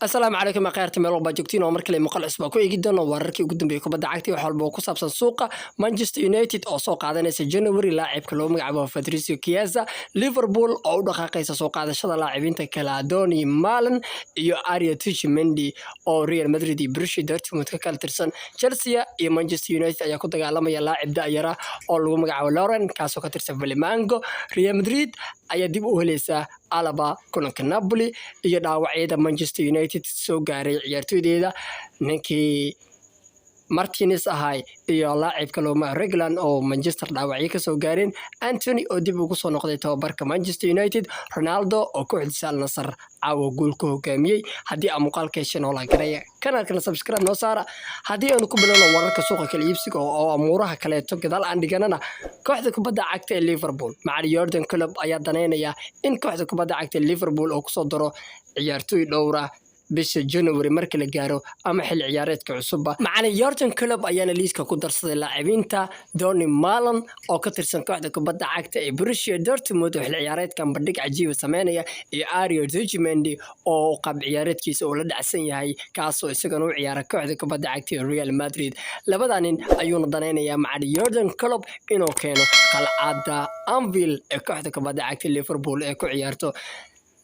Asalaamu calaykum akhayrta meel walbaa joogtiin oo mar kale muuqaal cusub ku eegi doono wararkii ugu dambeeyay kubadda cagta, wax walba oo ku saabsan suuqa. Manchester United oo soo qaadanaysa January laacibka loo magacaabo Federico Chiesa, Liverpool oo u dhaqaaqaysa soo qaadashada laacibiinta kale Donyell Malen iyo Arnaud Tchouameni oo Real Madrid iyo Borussia Dortmund ka kala tirsan. Chelsea iyo Manchester United ayaa ku dagaalamaya laacib da'yara oo lagu magacaabo Lauren, kaasoo ka tirsan Flamengo. Real Madrid ayaa dib u helaysa Alaba kulanka Napoli, iyo dhaawacyada Manchester United soo gaaray ciyaartoydeeda, ninkii Martinez ahay iyo laacibka looma Reguilon oo Manchester dhaawacyo kasoo gaareen, Antony oo dib ugu soo noqday tababarka Manchester United, Ronaldo oo kooxdiisa Al Nassr caawa guul ku hogaamiyey. Haddii aan muuqaalka hesheen, oo la garaya kanaalkana subscribe noo saara. Haddii aanu ku bilowno wararka suuqa kala iibsiga oo amuuraha kaleeto gadaal aan dhiganana, kooxda kubadda cagta ee Liverpool, macalin Jurgen Klopp ayaa daneynaya in kooxda kubadda cagta ee Liverpool oo kusoo daro ciyaartoy dhowra bisha January marka la gaaro ama xilli ciyaareedka cusubba. Macalin Jurgen Klopp ayaana liiska ku darsaday laacibiinta Donyell Malen oo ka tirsan kooxda kubadda cagta ee Borussia Dortmund oo xilli ciyaareedkan bandhig cajiiba sameynaya, iyo Arnaud Tchouameni oo qaab ciyaareedkiisa uu la dhacsan yahay, kaasoo isagana u ciyaara kooxda kubadda cagta ee Real Madrid. Labada nin ayuuna daneynayaa macalin Jurgen Klopp inuu keeno qalcadda Anfield ee kooxda kubadda cagta Liverpool ee ku ciyaarto.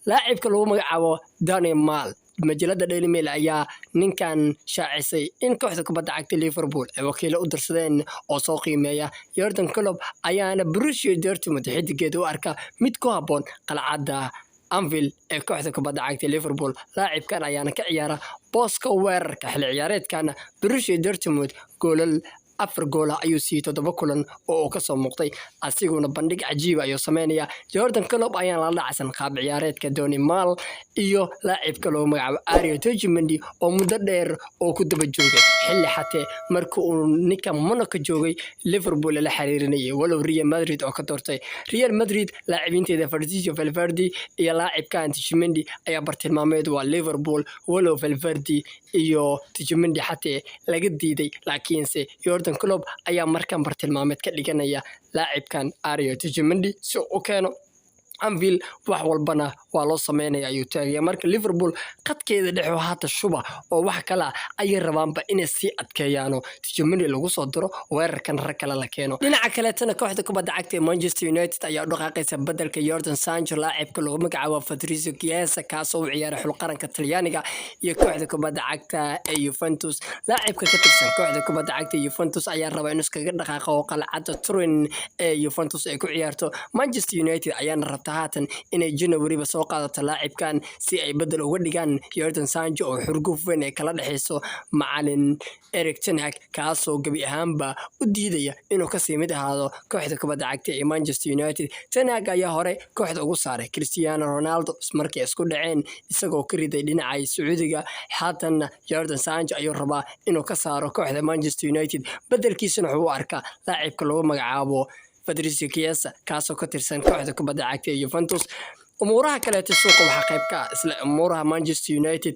Laacibka lagu magacaabo Donyell Malen, majalada Daily Mail ayaa ninkan shaacisay in kooxda kubadda cagta Liverpool ay wakiilo u dirsadeen oo soo qiimeeya. Jurgen Klopp ayaana Borussia Dortmund xidigeeda u arka mid ku habboon qalcadda Anfield ee kooxda kubadda cagta Liverpool. Laacibkan ayaana ka ciyaara booska weerarka. Xilli ciyaareedkana Borussia Dortmund goolal afar goola ayuu siiyey toddoba kulan oo uu kasoo muuqday, asiguna bandhig cajiiba ayuu sameynaya. Jurgen Klopp ayaan la dhacsan qaab ciyaareedka Donyell Malen iyo laacibka loogu magacaabo Arnaud Tchouameni oo muddo dheer oo ku daba joogay, xilli xatee markii uu ninka Monaco joogay Liverpool lala xiriirinayay, walow Real Madrid oo ka doortay. Real Madrid laacibiinteeda Federico Valverde iyo laacibkan Tchouameni ayaa bartilmaameed waa Liverpool, walow Valverde iyo Tchouameni xatee laga diiday, laakiinse Jurgen Klopp ayaa markan bartilmaameed ka dhiganaya laacibkan Arnaud Tchouameni si uu u keeno Anfield. Wax walbana waa loo sameynaya ayuu taagaya. Marka Liverpool qadkeeda dhexe oo haata shuba oo wax kale ah ayay rabaanba inay sii adkeeyaano, Tchouameni lagu soo diro, weerarkan rag kale la keeno. Dhinaca kaleetana, kooxda kubadda cagta ee Manchester United ayaa u dhaqaaqaysa bedelka Jadon Sancho laacibka lagu magacaabo Federico Chiesa, kaasoo u ciyaaray xul qaranka Talyaaniga iyo kooxda kubadda cagta ee Juventus. Laacibka ka tirsan kooxda kubadda cagta ee Juventus ayaa raba inuu iskaga dhaqaaqo qalcadda Turin ee Juventus ay ku ciyaarto. Manchester United ayaana rabta haatan inay January-ba soo qaadato laacibkan si ay bedel uga dhigaan Jadon Sancho oo xurguf weyn ay kala dhexeyso macalin Erik ten Hag, kaasoo gebi ahaanba u diidaya inuu kasii mid ahaado kooxda kubadda cagta ee Manchester United. Ten Hag ayaa hore kooxda ugu saaray Cristiano Ronaldo markay isku dhaceen, isagoo ka riday dhinaca Sacuudiga. Haatanna Jadon Sancho ayuu rabaa inuu ka saaro kooxda Manchester United, bedelkiisana wuxuu u arkaa laacibka lagu magacaabo Federico Chiesa, kaasoo ka tirsan kooxda kubadda cagta ee Juventus. Umuuraha kaleeta suuqa waxaa qayb ka ah isla umuuraha Manchester United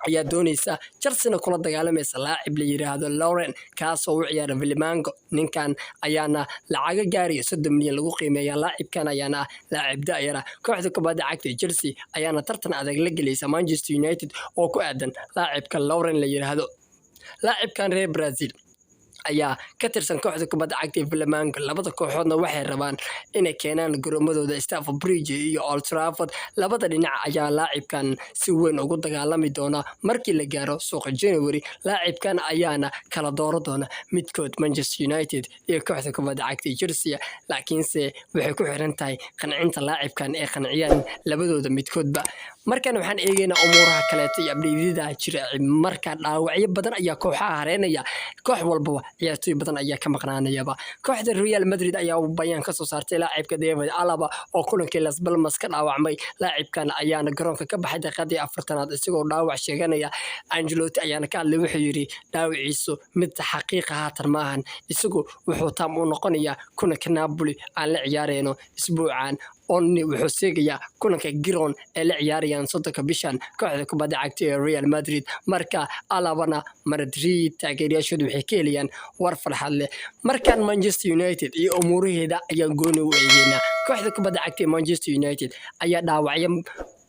ayaa dooneysa, Chelsea kula dagaalamaysa laacib la yiraahdo Lauren, kaasoo u ciyaara Flamengo. Ninkan ayaana lacaga gaaraya 30 milyan lagu qiimeeya. Laacibkan ayaana ah laacib da'yara. Kooxda kubadda cagta ee Chelsea ayaana tartan adag la gelaysa Manchester United oo ku aadan laacibka Lauren la yiraahdo. Laacibkan reer Brazil ayaa ka tirsan kooxda kubadda cagta ee Flamengo. Labada kooxoodna waxay rabaan inay keenaan garoomadooda Stamford Bridge iyo Old Trafford. Labada dhinac ayaa laacibkan si weyn ugu dagaalami doona markii la gaaro suuqa January. Laacibkan ayaana kala dooro doona midkood Manchester United iyo kooxda kubadda cagta ee Chelsea, laakiinse waxay ku xiran tahay qancinta laacibkan ay qanciyaan labadooda midkoodba. Markan waxaan eegaynaa umuuraha kaleeto iyo update-yada jira. Marka dhaawacyo badan ayaa kooxaha hareynaya, koox walbaba ciyaartooy badan ayaa ka maqnaanayaba. Kooxda Real Madrid ayaa bayaan kasoo saartay laacibka David Alaba oo kulankii Las Palmas ka dhaawacmay. Laacibkan ayaana garoonka ka baxay daqiiqadii 40aad isagoo dhaawac sheeganaya. Ancelotti ayaana ka hadlay, wuxuu yidhi dhaawaciisu mid xaqiiqa haatan maahan, isagu wuxuu taam u noqonayaa kulanka Napoli aan la ciyaareyno isbuucan. Onni wuxuu seegayaa kulanka Girona ee la ciyaarayaan 30-ka bishan kooxda kubadda cagta ee Real Madrid. Marka Alabana Madrid taageerayaashoodu waxay ka helayaan war farxad leh. Markan Manchester United iyo umuuraheeda ayaan gooni u eegeynaa. Kooxda kubadda cagta ee Manchester United ayaa dhaawacyo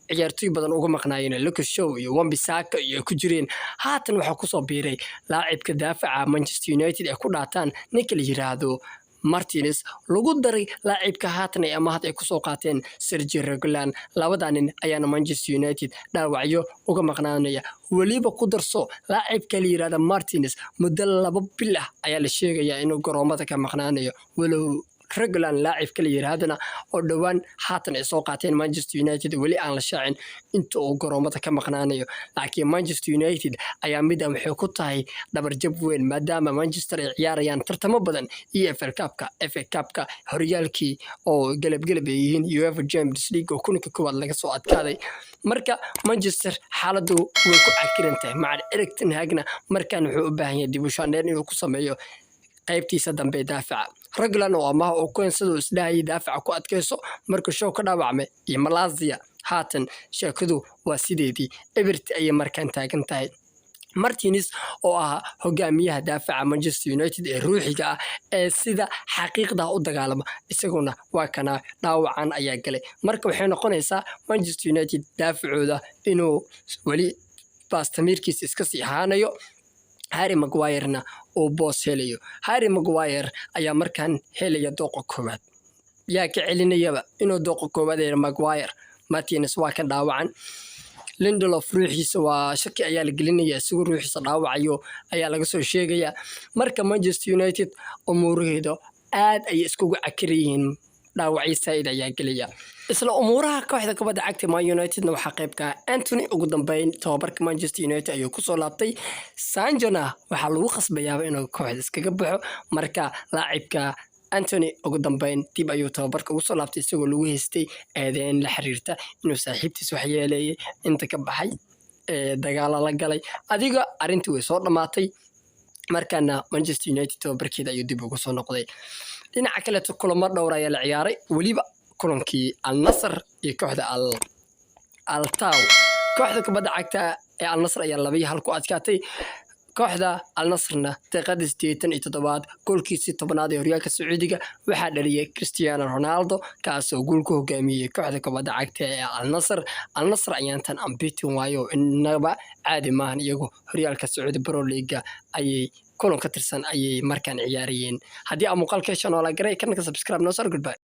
Ciyaartoy badan uga maqnaayeen, Luke Shaw iyo Wan-Bissaka iyo ay ku jireen. Haatan waxaa kusoo biiray laacibka daafaca Manchester United ay ku dhaataan, ninka la yiraahdo Martinez, lagu daray laacibka haatan ay amaahad ay kusoo qaateen, Sergio Reguilon. Labada nin ayaana Manchester United dhaawacyo uga maqnaanaya. Weliba ku darso, laacibka la yirahda Martinez muddo 2 bil ah ayaa la sheegayaa inuu garoomada ka maqnaanayo, walow Reguilon, laacibka la yiraahdana oo dhowaan haatan ay soo qaateen Manchester United, weli aan la shaacin inta uu garoomada ka maqnaanayo. Laakiin Manchester United ayaa midan waxay ku tahay dhabarjab weyn, maadaama Manchester ay ciyaarayaan tartamo badan: EFL Cupka, FA Cupka, horyaalkii oo galabgalab ay yihiin, UEFA Champions League oo kulanka koowaad laga soo adkaaday. Marka Manchester xaaladdu way ku cakiran tahay. Macal Erik ten Hagna markaan wuxuu u baahan yahay dib u shaandheyn inuu ku sameeyo qaybtiisa dambe daafaca. Reguilon oo amaah oo keensado isdhahayay daafaca ku adkayso, markuu Shaw ka dhaawacmay iyo Malacia, haatan sheekadu waa sideedii, eberti ayay markaan taagan tahay. Martinez oo ah hogaamiyaha daafaca Manchester United ee ruuxiga ah ee sida xaqiiqda u dagaalama, isaguna waa kana dhaawacan ayaa galay. Marka waxay noqonaysaa Manchester United daafacooda inuu weli baastamiirkiisa iska sii ahaanayo, Harry Maguirena uu boos helayo. Harry Maguire ayaa markaan helaya dooqa koowaad. Yaa ka celinayaba inuu dooqa koowaad helo Maguire? Martinez waa ka dhaawacan. Lindelof ruuxiisa waa shaki ayaa la gelinaya, isagoo ruuxiisa dhaawacayo ayaa laga soo sheegaya. Marka Manchester United umuuraheeda aad ayay iskugu cakiran yihiin, dhaawacyo saa'id ayaa gelaya. Isla umuuraha kooxda kubadda cagta Man Unitedna waxaa qayb ka ah Antony. Ugu dambeyn tababarka Manchester United ayuu kusoo laabtay. Sanchona waxaa lagu khasbayaaba inuu kooxda iskaga baxo. Marka laacibka Antony ugu dambeyn dib ayuu tababarka ugu soo laabtay, isagoo lagu haystay eedeyn la xiriirta inuu saaxiibtiis waxyeeleeyay, inta ka baxay, dagaalo la galay. Adiga arrintii way soo dhammaatay, markaana Manchester United tababarkeeda ayuu dib ugu soo noqday. Dhinaca kaleeto, kulamo dhowr ayaa la ciyaaray, weliba kulankii Al Nasr iyo kooxda Al Altaw. Kooxda kubadda cagta ee Al Nasr ayaa 2-1 ku adkaatay. Kooxda Al Nasrna daqiiqadii 87aad goolkiisii 10aad ee horyaalka Sacuudiga waxaa dhaliyay Cristiano Ronaldo, kaasoo guul ku hogaamiyey kooxda kubadda cagta ee Al Nasr. Al Nasr ayaantan unbeaten waayo, inaba caadi maahan iyagu. Horyaalka Sacuudi Pro League ayay kulan ka tirsan ayay markaan ciyaarayeen. Haddii aa muuqaalka heshaan, oo la garay kanka subscribe noo sar. Goodbye.